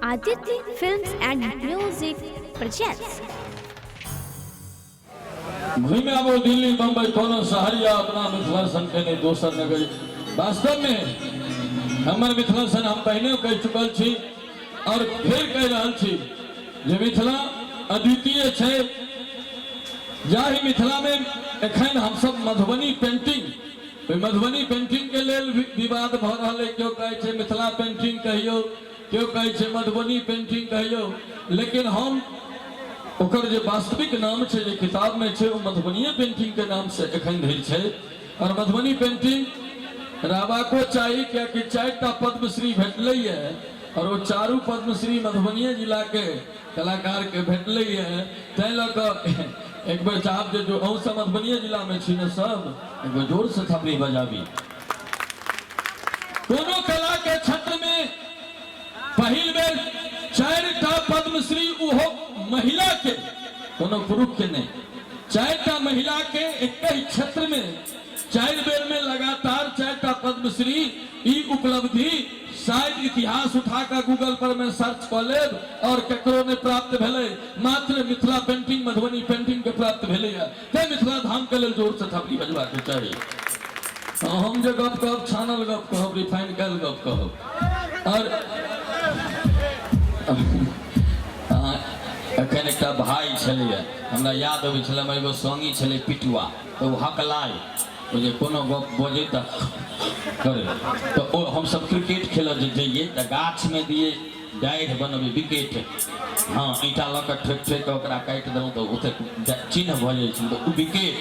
Aditya Films and Music presents. घूमि आबो दिल्ली बम्बई कोनो शहरिया अपना मिथिला सन के नहि दोसर नगर। वास्तव में हमर मिथिला सन हम पहिने कहि चुकल छी और फेर कहि रहल छी जे मिथिला अद्वितीय छै। जाहि मिथिला में एखन हमसब मधुबनी पेंटिंग, ओहि मधुबनी पेंटिंग के लेल विवाद भऽ रहल है। केओ कहै छै मिथिला पेंटिंग कहियौ, केओ कहै छै मधुबनी पेंटिंग कहियौ, लेकिन हम ओकर जे वास्तविक नाम छै, जे किताब में छै, ओ मधुबनीये पेंटिंग के नाम से एखन धरि छै। और मधुबनी पेंटिंग रहबाको चाही, कियाकि 4टा पद्मश्री भेटलैए और ओ चारू पद्मश्री मधुबनीये जिला के कलाकार के भेटलैए। तैं लऽ कऽ एक बेर चाहब जे जो अहूँ सब मधुबनीये जिला में छी ने सब, एक बेर जोर से थपड़ी बजाबी। कोनो कला के क्षेत्र में पहिल बेर 4टा पद्मश्री, उहो महिला के, कोनो पुरुष के नहीं, 4टा महिला के एक ही क्षेत्र में 4 बेर में लगातार 4टा पद्मश्री, ई उपलब्धि शायद इतिहास उठा कर गूगल पर में सर्च कऽ लेब और ककरो नहीं प्राप्त भेलै, मात्र मिथिला पेंटिंग, मधुबनी पेंटिंग के प्राप्त भेलैए। तैं मिथिला धाम के लेल जोर से थपड़ी बजबा के चाही। हम जे गप कहब छानल गप कहब, रिफाइन कयल गप कहब। और एखन एकटा भाई छलैए, हमरा याद अबै छलै, हमर एगो संगी छलै पिटुआ, तऽ ओ हकलाइ, ओ जे कोनो गप बजै तऽ करै। तऽ ओ हमसब क्रिकेट खेलऽ जे जइयै तऽ गाछमे दियै डाढ़ि बनबै विकेट, हँ ईंटा लऽ कऽ ठोकि ठोकि कऽ ओकरा काटि देलहुँ तऽ ओतेक चिन्ह भऽ जाइ छै, तऽ ओ विकेट।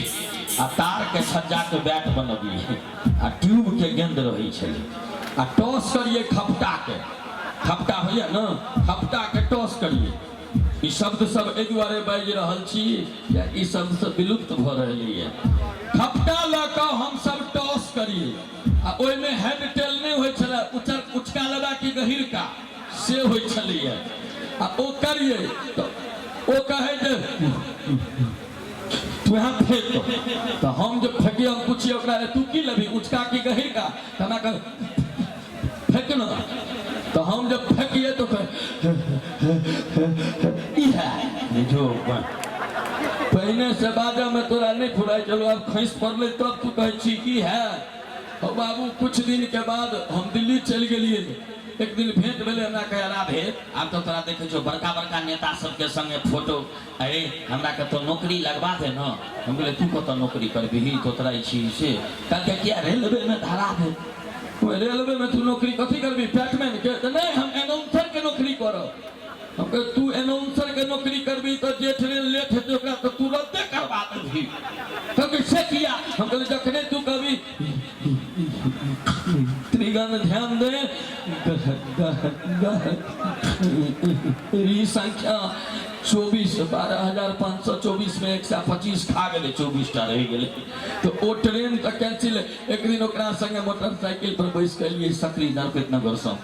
आ तारके छज्जाके बैट बनबियै आ ट्यूबके गेंद रहै छलै। आ टॉस करियै खपटाके, खपटा होइए ने, खपटाके टॉस करियै। ई शब्द सब एहि दुआरे बाजि रहल छी जे ई शब्द सब विलुप्त भऽ रहलैए। खपटा लऽ कऽ हमसब टॉस करियै आ ओहिमे हेड टेल नहि होइ छलै, उचर उचका लेबा कि गहिरका से होइ छलैए। आ ओ करियै तऽ ओ कहै जे तू यहाँ फेंक, तऽ हम जे फेंकियै, हम पुछियै ओकरा, तू की लेबही, उचका कि गहिरका? तऽ हमरा कहै फेंक ना। तऽ हम जब फेंकियै तऽ कहै ई है जो पहिने से बाजऽ में तोरा नहीं फुराइ चलो, आब खसि पड़लै तब तू कहै छी की है। हो बाबू, कुछ दिन के बाद हम दिल्ली चलि गेलियै। एक दिन भेंट भेलै, हमरा कहै राधे, आब तऽ तोरा देखै छियौ बड़का बड़का नेता सबके संगे फोटो, अरे हमरा के तो नौकरी लगवा दे न। हम कहलियै तू कतऽ नौकरी करबिही, तोतराइ छी से? कहलकै किया रेलवे में धरा दे। रेलवे में तू नौकरी कथी करबी, पैटमैन के? तऽ नहि, हम एनाउंसर के नौकरी करब। हम कहलियै तू एनाउंसर के नौकरी करबी तऽ जे ट्रेन लेट हेतै ओकरा तऽ तू रद्दे करवा देबही। कहलकै से किया? हम कहलियै जखने तू कहबी त्रिगण ध्यान दे, ई संख्या 24, 12,524 में 125 खा गेलै, 24 टा रहि गेलै, तऽ ओ ट्रेन तऽ कैंसिल। एक दिन ओकरा संगे मोटरसाइकिल पर बैस कऽ एलियै सकरी नरपत नगरसँ,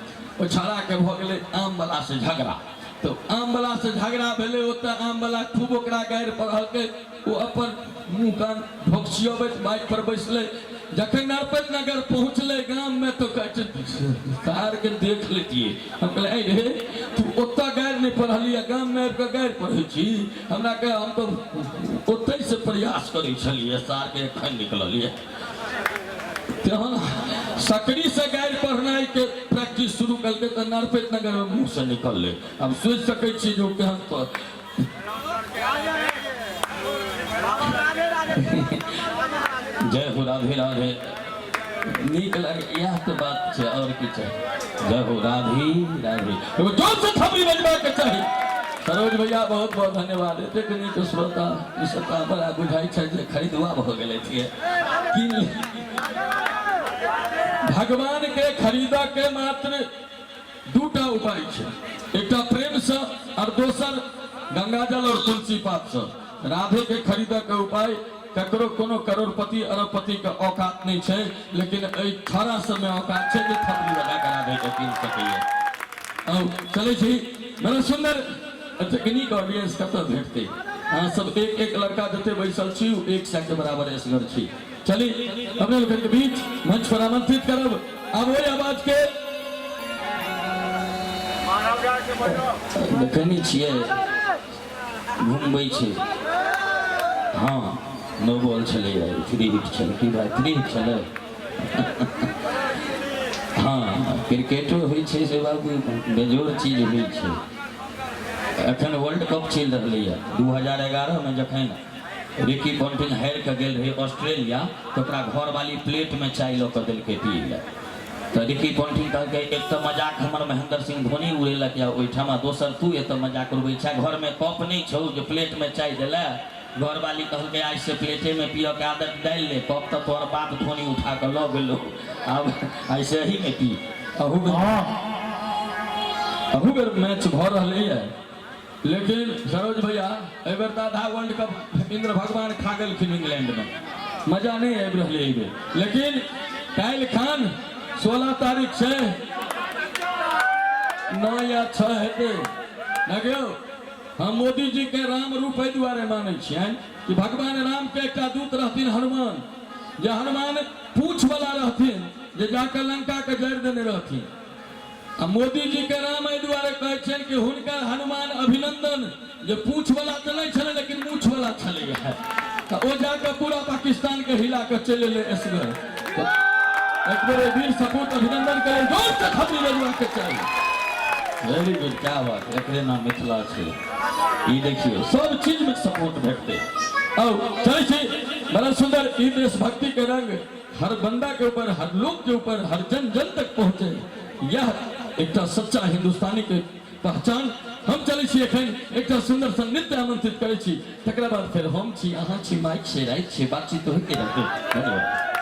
ओ छौड़ाके भऽ गेलै आमवला से झगड़ा। तऽ आमवला से झगड़ा भेलै, ओतऽ आमवला खूब ओकरा गारि पढ़लकै, ओ अपन मुँह कान ढोकसियबैत बाइक पर बैसलै। जखन नरपत नगर पहुँचलै गाममे तऽ कहै छै सारके देख लेतियै। हम कहलियै ऐ रे, तू ओतऽ गारि नहि पढ़लियै, गाममे आबि कऽ गारि पढ़ै छी हमरा? कहे हम तऽ ओतहिसँ प्रयास करै छलियै, सारके एखन निकललियै। तहन सकरीसँ गारि पढ़नाइके प्रैक्टिस शुरू केलकै तऽ नरपत नगरमे मुँहसँ निकललै। आब सोचि सकै छी जे ओ केहन। तऽ जय हो राधे राधे, नीक लागे, इएह तऽ बात छै, आओर की चाही। जय हो राधे राधे, एगो जोर से थपड़ी बजबाके चाही। सरोज भैया बहुत बहुत धन्यवाद। एतेक नीक श्रोता, ई सब तऽ हमरा बुझाइ छै जे खरीदुआ भऽ गेलै कीन। भगवान के खरीदऽ के मात्र दूटा उपाय छै, एकटा प्रेमसँ और दोसर गंगाजल और तुलसी पातसँ। राधे के खरीदऽ के उपाय ककरो कोनो करोड़पति अरबपति के औकात नहीं छै, लेकिन एहि छौड़ा सबमे औकात छै जे थपड़ी बजा कऽ राधे के कीन सकैए। आउ चलै छी। बड़ा सुंदर एतेक नीक ऑडियंस कतऽ भेटतै? अहाँ सब एक एक लड़का जते बैसल छी ओ 100 के बराबर एसगर छी। चली अपने लोकनि के बीच मंच पर आमंत्रित करब आब ओहि आवाज के। देखै नहि छियै घुमबै छै। हँ, नो बॉल छलैए, फ्री हिट छलै। की भाइ, फ्री हिट छलै? हँ, क्रिकेटो होइ छै से बाबू बेजोड़ चीज होइ छै। एखन वर्ल्ड कप चलि रहलैए। 2011मे जखन रिकी पॉन्टिंग हारि कऽ गेल रहै ऑस्ट्रेलिया, तऽ ओकरा घरवाली प्लेटमे चाय लऽ कऽ देलकै पी लए। तऽ रिकी पॉन्टिंग कहलकै, एक तऽ मजाक हमर महेंद्र सिंह धोनी उड़ेलक या ओहिठाम, आ दोसर तू एतऽ मजाक उड़बै छै, घरमे कप नहि छौ जे प्लेटमे चाय देले। घरवाली कहलकै, आइसँ प्लेटेमे पियऽके आदत डालि ले, कप तऽ तोहर बाप धोनी उठा कऽ लऽ गेलो, आब आइसँ एहीमे पी। अहू बेर अहू बेर मैच भऽ रहलैए, लेकिन सरोज भैया, एहि बेर तऽ आधा वर्ल्ड कप इंद्र भगवान खा गेलखिन इंग्लैंडमे, मजा नहि आबि रहलै एहि बेर। लेकिन काल्हि खान 16 तारीख छै, 9 या 6 हेतै। देखियौ, हम मोदी जी के राम रूप एहि दुआरे मानै छियनि कि भगवान राम के एकटा दूत रहथिन हनुमान, जे हनुमान पूछ वाला रहथिन, जे जाकर लंका के जड़ि देने रहथिन। आ मोदी जी के राम एहि दुआरे कहै छियनि कि हुनकर हनुमान अभिनंदन, जे पूछ वाला तऽ नहि छलै लेकिन मूछ वाला छलै, तऽ ओ जाकऽ पूरा पाकिस्तान के हिला कऽ चलि एलै एसगर। एक बेर वीर सपूत अभिनंदन के लेल जोर से थपड़ी बजबाक के चाही। वेरी गुड, क्या बात, एकरे नाम मिथिला छै। ई देखियौ, सब चीज में सपोर्ट भेटतै। आउ चलै छी। बड़ा सुंदर ई देशभक्ति के रंग हर बंदा के ऊपर, हर लोग के ऊपर, हर जन जन तक पहुंचे, यह एकटा सच्चा हिंदुस्तानी के पहचान। हम चलै छी, एखन एकटा सुंदर सन नृत्य आमंत्रित करै छी, तकरा बाद फेर हम छी, अहाँ छी, माइक छै, राति छै, बातचीत होइते रहतै। धन्यवाद।